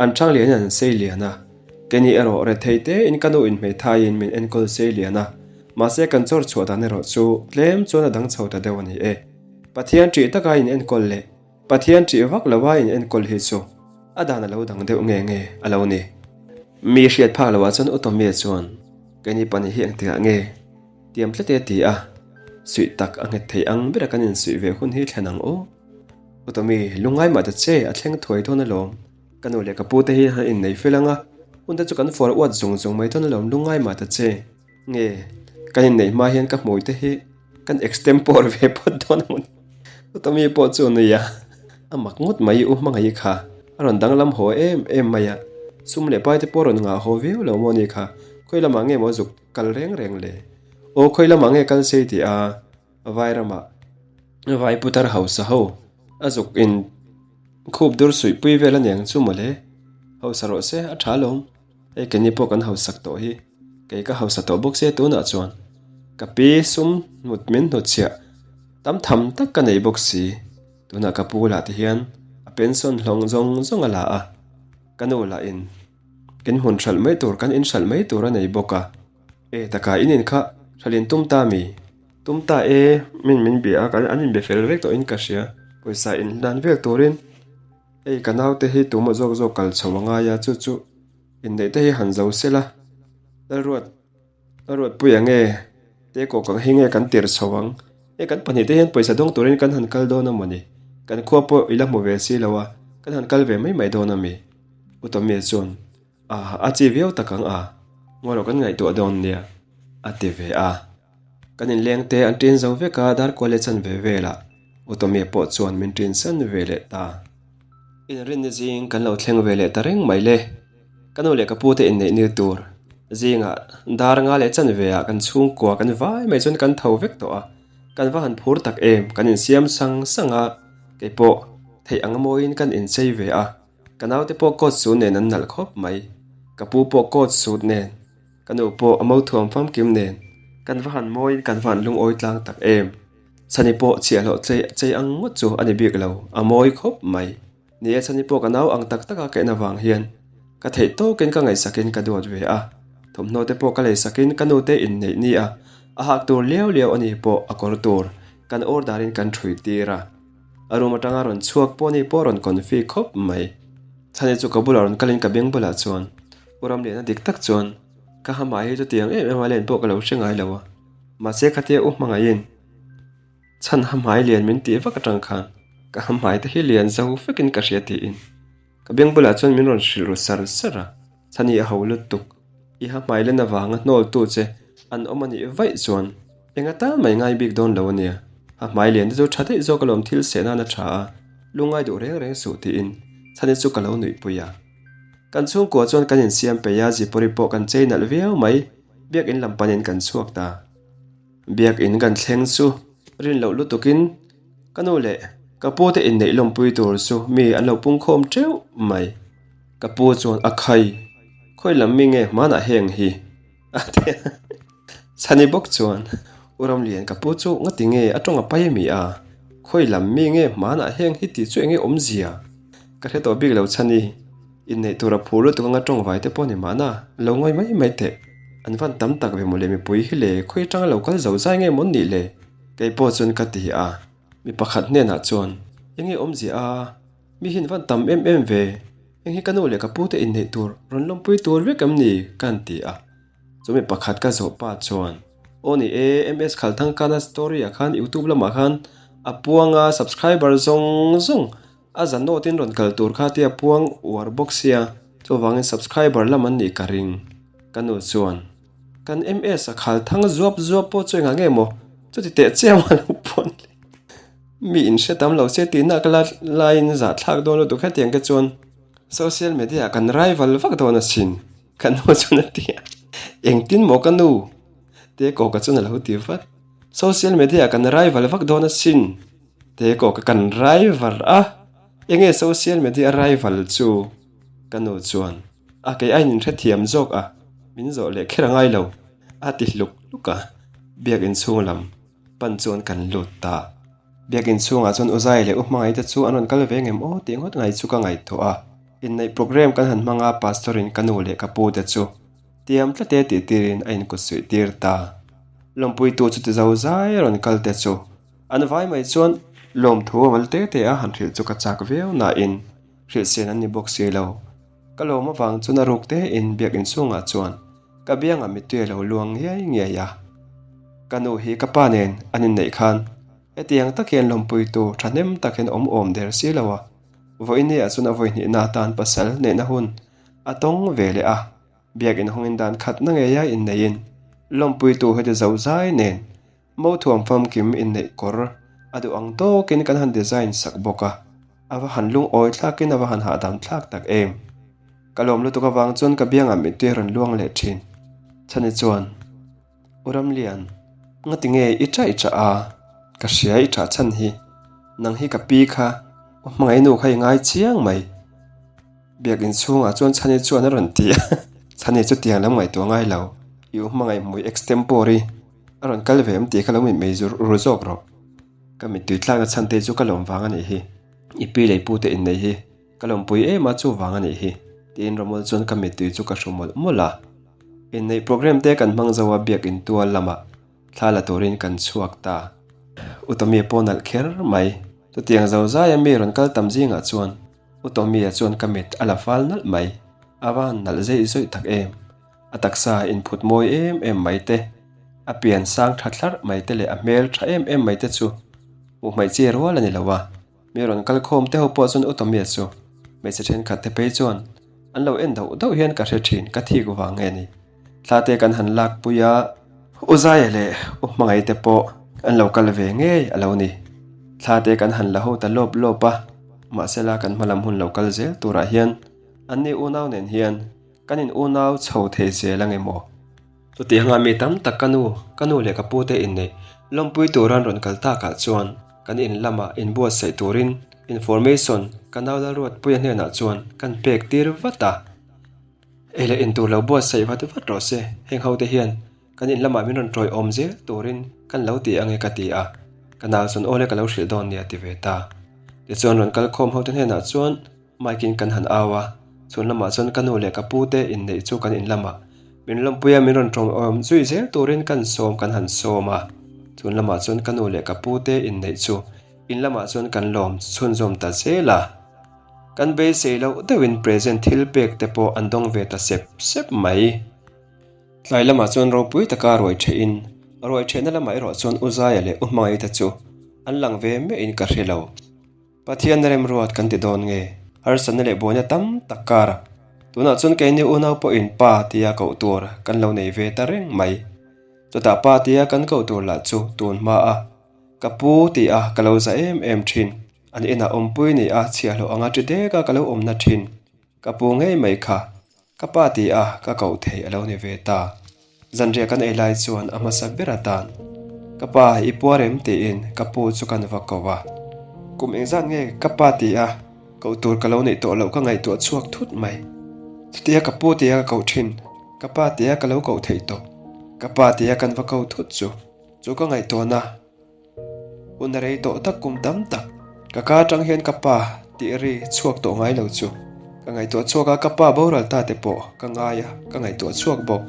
an thang lianin an sei lian a, keini erawh rethei tein ka nu inhmeithaiin min enkawl sei lian a, mahse kan chawr chhuah dan erawh chu tlem chuan a dang chho ta deuh a ni e. Pathian ṭih taka in enkawl leh Pathian ṭih vak loa in enkawl hi chu a dan a lo dang deuh nge nge a lo ni. Mi hriat phak loah chuan U Tommy chuan keini pahnih hi engtikah nge Tiam tlat e ti a, suih tak a nghet thei ang bera kan insuih ve hun hi thlen ang aw. U Tommy, lungngai mah ta che, a thleng thuai dawn alawm. Ka nu leh ka pu te hi an innei fel ang a, hun te chu kan fawr uat zung zung mai dawn alawm, lungngai mah ta che. Nge, kan inneih hma hian ka hmui te hi kan extempore ve phawt dawn ang. U Tommy pawh chu a nui a, a mak ngawt mai U Hmangaih kha, a rawn danglam haw em em mai a, sum leh pai te pawh a rawn ngah haw viau lo maw ni kha, khawi lamah nge maw zuk Kal reng reng le. Aw khawi lamah nge kal sei tih a, vai ramah vai putar hausa ho a zuk in khup dur suih pui vel a niang chu mawle. Hausa rawh se a tha alawm. Hei keini pawh kan hausak tawh hi. Kei ka hausa tawh bawk sia tunah chuan ka pi sum hnut min hnutchhiah tam tham tak ka nei bawk si. Tunah ka pu lah ti hian a pension hlawng zawng zawng a la a, ka nu lah in In hmun hralh mai tur kan in hralh mai tur a nei bawk a. E taka in in kha hralh in tum ta mi? Tum ta e, min min bia a, kan an inbe fel vek tawhin ka hria. Pawisa in hlan vel turin hei ka naute hi tumaw zawk zawk kal chho a ngai a, chu chu inneih te hi han zo sela. Lalruat. A ruatpui ang e, te kawk ang hi nge kan tir chho ang? E kan pahnihte hian pawisa dawng turin kan han kal dawn a mawni? Kan khua pawh i la hmu ve si lo a, kan han kal ve mai mai dawn a mi? U Tommy chuan, A, a chi viau tak ang a, ngaw rawh kan ngaihtuah dawn nia, a ti ve a. Kan inleng te an ṭin zo vek a, darkual leh chan ve velah U Tommy pawh chuan min ṭin san ve leh ta. Inrinni zing kan lo thleng ve leh ta reng mai le. Ka nu leh ka pu te inneih ni tur. Zingah dar nga leh chanve ah kan chhungkua kan vai mai chuan kan tho vek tawh a, kan va han phur tak em, kan insiam sang sang a, keipawh theih ang mawiin kan inchei ve a, ka naute pawh coat suit nen an nalh khawp mai, ka pu pawh coat suit nen, ka nu pawh a mothuam famkim nen, kan va han mawiin kan va han lungawi tlang tak em. Chhani pawh chhiahhlawh chei chei ang ngawt chu a ni bik lo, a mawi khawp mai. Ni e, Chhani pawh ka nau ang tak taka ka en avang hian ka theih tawkin ka ngaihsakin ka duat ve a. Thawmhnaw te pawh ka leisakin ka nute inneih ni a, a hak tur liau liau a ni pawh a kawr tur kan order in kan ṭhui tir a. A room aṭanga rawn chhuak pawh ni pawh rawn confi khawp mai. Chhani chu ka bulah rawn kalin ka beng bulah chuan U Ramliana dik tak chuan ka hamah hi chutiang em em a len pawh ka lo hre ngai lo a. Mahse khatia u hmangaihin chhan hamhai lian min tih vak atang khan ka hamhai te hi lian zo vekin ka hria tiin ka beng bulah chuan min rawn hrilh ru sar sar a, chhan hi a ho lutuk. I hamhai len avanga hnawltu che an awm a nih vaih chuan enga tal mai ngai bik dawn lo a nia. Hamhai lian te chu tha daih zawk alawm thil seh nan a tha a, lungngai duh reng reng suh tiin chhan hi chu ka lo nuihpui a. Kan chhungkua chuan kan insiam peih a, zipawri pawh kan chei nalh viau mai. Biakinn lam panin kan chhuak ta. Biakinn kan thleng chu rin loh lutukin ka nu leh ka pu te inneih lawmpui tur chu mi an lo pungkhawm teuh mai. Ka pu chuan a khai, Khawi lam mi nge hmanah heng hi? a ti a. Chhani bawk chuan, U Ramlian ka pu chu ngati nge a tawng a pai a mi a? Khawi lam mi nge hmanah heng hi tih chu enge awmzia? Ka hre tawh bik lo Chhani. Inneih tur a phur lutuk anga tawngvai te pawh ni mahna, lo ngawi mai mai teh. An van tam tak ve mawle mipui hi le, khawi atanga lo kal zo zai nge mawn nih le? Kei pawh chuan ka ti a, mi pakhat hnenah chuan, Enge awmzia a, mi hian van tam em em ve, heng hi ka nu leh ka pu te inneih tur rawn lawmpui tur vek em ni? ka han ti a. Chu mi pakhat ka zawh pa chuan, Aw ni e, MS Khalthangkana story ah khan youtube lamah khan a puang a, subscriber zawng zawng A zan nawtin rawn kal tur kha tia puang uar bawk sia, chuvangin subscriber lam an nih ka ring. Ka nu chuan, Kan MS a khal thang zuap zuap pawh chu engah nge maw chuti teh chiam a lo puan le. Mi in hre tam lo se tihna ka la laiin zahthlak dawn lutuk hetiang te chuan social media ah kan rival vak dawn asin ka nu chuan a ti a. Engtin maw ka nu? Te kawka chuan a lo ti vat. Social media ah kan rival vak dawn asin. Te kawk kan rival a, enge social media rival chu? Ka nu chuan a kei aiin in hrethiam zawk a, min zawh leh kher a ngai lo a ti hluk hluk a, biakinn chhung lam pan chuan kan lut ta. Biakinn chhungah chuan U Zai leh U Hmangaih te chu an rawn kal ve ngem aw tih ngawt ngai chu ka ngaihtuah a, inneih programme kan han hmang a pastor in ka nu leh ka pu te chu tiam tlat e tih tirin a inkutsuih tir ta. Lawmpuitu chuti zo zai a rawn kal te chu An vai mai chuan lawmthu a mal te te a han hrilh chu ka chak viau nain hrilh sen an ni bawk si lo. Ka lawm avang chuan a ruk te in biakinn chhungah chuan ka biangah mittui a lo luang ngiai ngiai a. Ka nu hi ka pa nen an inneih khan hetiang tak hian lawmpuitu thahnem tak hian awm awm der si lo a. Vawiin ah chuan a vawihnihna atan pasal neihna hun a tawng ve leh a. Biakinn hawngin dan khatna ngeia inneihin lawmpuitu heti zozai nen Mo thuam famkim inneih kawr a duh ang tawkin kan han design sak bawk a, a va han lungawi thlakin a va han hahdam thlak tak em. Ka lawm lutuk avang chuan ka biangah mittui a rawn luang leh thin. Chhani chuan, U Ramlian, ngati nge i ṭah i ṭah a? Ka hria i ṭah chhan hi. Nang hi ka pi kha, u hmangaih nu kha i ngai chiang mai. Biakinn chhungah chuan Chhani chuan a rawn ti a, Chhani chu tiang lam ngaihtuah ngai lo, i u hmangaih hmui extempore-i a rawn kal ve em tih kha lo mitmei zur ru zawk rawh. Ka mittui tlakna chhan te chu ka lawm vang a nih hi, i pi leh i pu te inneih hi ka lawmpui em a chu vang a nih hi, tiin Romol chuan ka mittui chu ka hru mawlh mawlh a. Inneih programme te kan hmang zo a biakinn tual lamah thla la turin kan chhuak ta. U Tommy pawh nalh kher mai, chutiang zo zaia mi rawn kal tam zingah chuan U Tommy-a chuan ka mit a la fal nalh mai, a va han nalh zeih zawih tak em! A taksa inphut mawi em em mai te, a pian sang tha thlarh mai te leh a hmel tha em em mai te chu hmuh hmaih chi rual a ni lo a. Mi rawn kal khawm te ho pawh chuan U Tommy-a chu hmeichhe thenkhat te phei chuan an lo en dauh dauh hian ka hre thin, ka thik vang nge ni? Thla te kan han lak pui a, U Zaia leh U Hmangaih te pawh an lo kal ve ngei a lo ni. Thla te kan han la ho ta lawp lawp a, mahsela kan hmalam hun lo kal zel turah hian anni unau nen hian. Kan in unau chho thei zel ange maw? Chuti anga mi tam tak ka nu, ka nu leh ka pu te inneih lawmpui tura an rawn kal takah chuan kan in lamah inbuatsaih turin information ka nau Lalruatpuia hnenah chuan kan pek tir vat a. Ei leh in tur lo buatsaih vat vat rawh se, heng ho te hian kan in lamah min rawn tawiawm zel turin kan lo ti ange ka ti a, ka nau chuan aw le ka lo hrilh dawn nia ti ve ta. Tichuan rawn kal khawm ho te hnenah chuan Mike in kan han au a, chhun lamah chuan ka nu leh ka pu te inneih chu kan in lamah min lawmpui a, min rawn tawngawm zui zel turin kan sawm kan han sawm a, chhun lamah chuan ka nu leh ka pu te inneih chu in lamah chuan kan lawm chhunzawm ta zel a. Kan beisei loh deuhin present thil pek te pawh an dawng ve ta sep sep mai. Tlai lamah chuan ropui taka ruai thehin ruai thehna lamah erawh chuan U Zaia leh U Hmangaihte chu an lang ve meuhin ka hre lo. Pathian remruat kan ti dawn nge? Harsatna leh buaina tam tak karah tunah chuan keini unau pawhin Pa tia koh tur kan lo nei ve ta reng mai. Chutah Pa tia kan koh tur lah chu tun hma a ka pu ti a ka lo za em em thin. An inah awmpui ni a chhiahhlawh anga ṭi dek a ka lo awmna thin. Ka pu ngei mai kha. Ka pa ti a ka koh theih a lo ni ve ta. Zanriah kan ei lai chuan a hmasa ber atan, Ka pa, i puar em? tiin ka pu chu kan va ko a. Kum engzat nge ka pa ti a koh tur ka lo neih tawh loh ka ngaihtuah chhuak thut mai. Chutia ka pu ti a ka koh thin, ka pa ti a ka lo koh theih tawh. Ka pa ti a kan va ko thut chu, chu ka ngaihtuahna. Hun a rei tawh tak kum tam tak ka ka atang hian ka pa tih ri chhuak tawh ngai lo chu ka ngaihtuah chhuak a, ka pa boral ta te pawh ka ngai a, ka ngaihtuah chhuak bawk.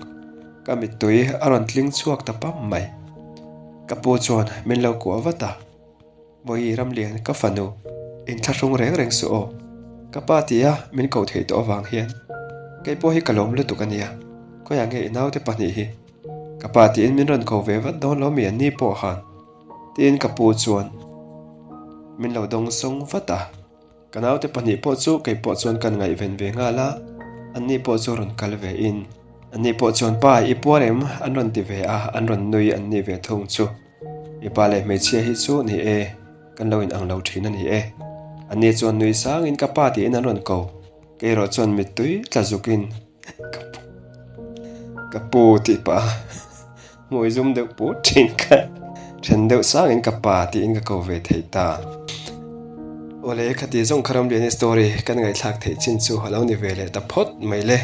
Ka mittui a rawn tling chhuak ta pam mai. Ka pu chuan min lo kuah vat a, Vawi Ramlian ka fanu inthlahrung reng reng suh aw, ka pa tia min koh theih tawh avang hian kei pawh hi ka lawm lutuk a nia, khawiah nge i naute pahnih hi? Ka pa tiin min rawn ko ve vat dawn lo mi an ni pawh han tiin ka pu chuan min lo dawng sawng vat a. Ka naute pahnih pawh chu kei pawh chuan kan ngaihven ve nghal a, an ni pawh chu rawn kal ve in an ni pawh chuan pa i puar em an rawn ti ve a, an rawn nui an ni ve thung chu. Mipa leh hmeichhia hi chu ni e, kan lo inang lo thin a ni e. An ni chuan nui sangin ka pa tiin an rawn ko, kei erawh chuan mittui tla zukin Ka pu ka pu tih pah a hmui zum deuh put thin kha then deuh sangin ka pa tiin ka ko ve thei ta. Awle khati zawng kha Ramliani story kan ngaihthlak theih chin chu a lo ni ve leh ta phawt mai le.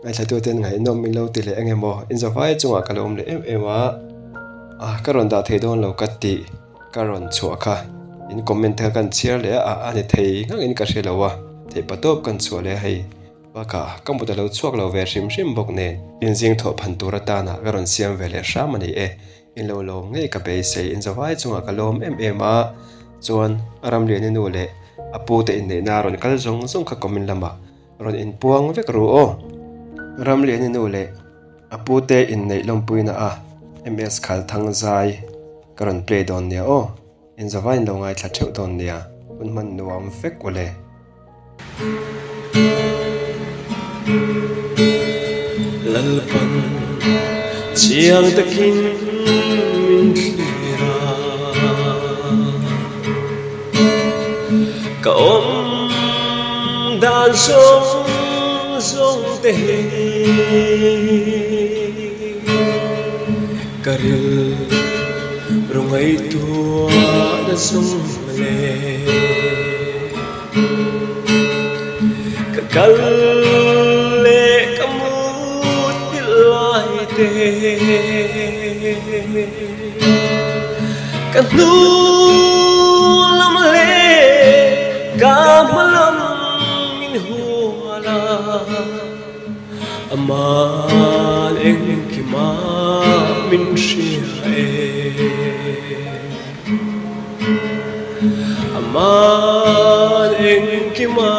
Ngaihthlatuten ngaihnawm min lo ti leh eng emaw inzavai chungah ka lo awm leh em em a, a ka rawn dah thei dawn lo ka tih ka rawn chhuah kha in comment te kha kan chhiar leh a, a ni thei nghangin ka hre lo a, theihpatawp kan chhuah leh a hei. Bakah ka mut a lo chhuak lo ve hrim hrim bawk nen inzing thawh phan tur atana ka rawn siam ve leh hram a ni e. In lo lawm ngei ka beisei inzavai chungah ka lawm em em a, chuan a Ramliani nu leh a pu te inneihna a rawn kal zawng zawng kha comment lamah rawn inpuang vek ru aw. Ramliani nu leh a pu te inneih lawmpuina a MS Khalthang zai ka rawn play dawn nia aw. Inzavai in lo ngaithla theuh dawn nia, hun hman nuam vek ule. Lalpan chiang takin min thlir a, ka awm dan zawng zawng te hi ka rilru ngaihtuahna zawng leh. Ka kal leh ka mut pilh lai te Ka hnung lam leh ka hma lam min hual a Aman engkima min hria e. Aman engkima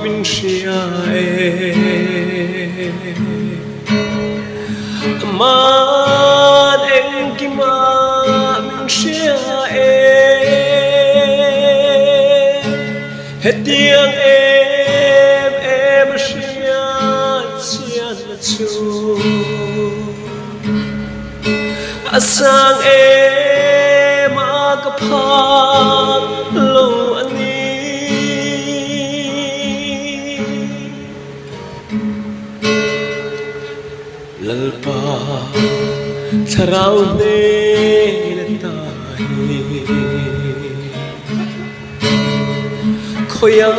min hria e Aman engkima min hria e Hetiang em em a hria chian chu. A sang em a ka phak lo a ni. Thlarau hnen ata hi Khawiah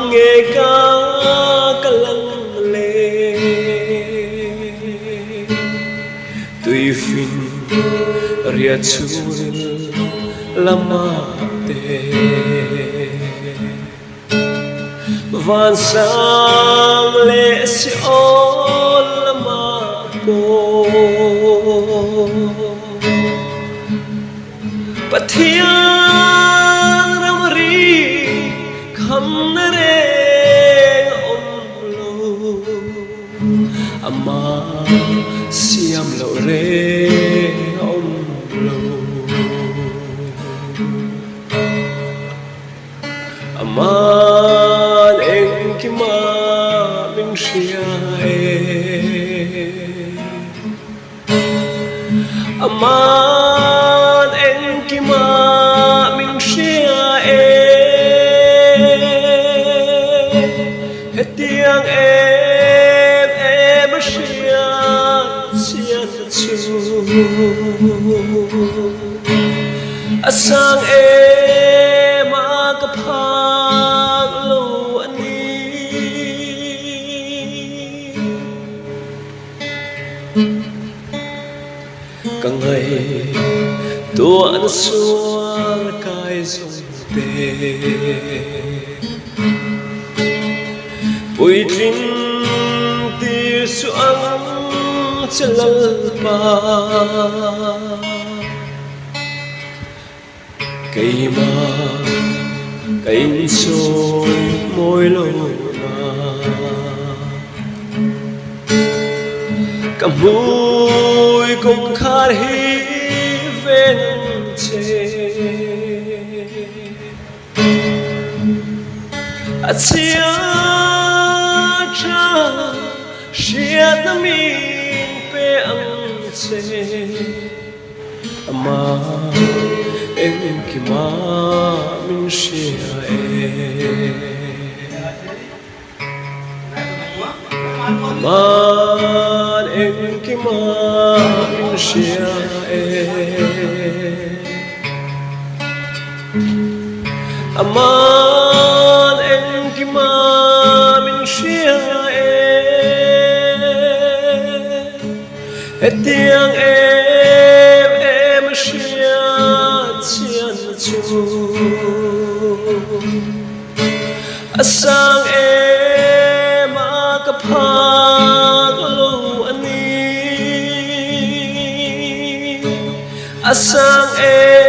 nge ka kal ang le? Tuifin riah chhungril lamah te Vansang leh Seol lamah pawh Pathian ramri khamna reng a awm lo. Amah siam loh reng a awm lo. Aman engkima min hria e. Aman engkima min hria e. Hetiang em em a hriat chian chu. A sang em a ka phak lo a ni. Ka ngaihtuahna sual kai zawng te. Puitling tir suh ang che Lalpa. Keimah ka insawi mawi lo na. Ka hmui kawngkhar hi ven ang che. A chhia tha hriatna min pe ang che. Amah engkima min hria e. Amah engkima min hria e. Amah engkima min hria e. Hetiang em em a hriat chian chu a sang em a ka phak lo a ni. A sang em.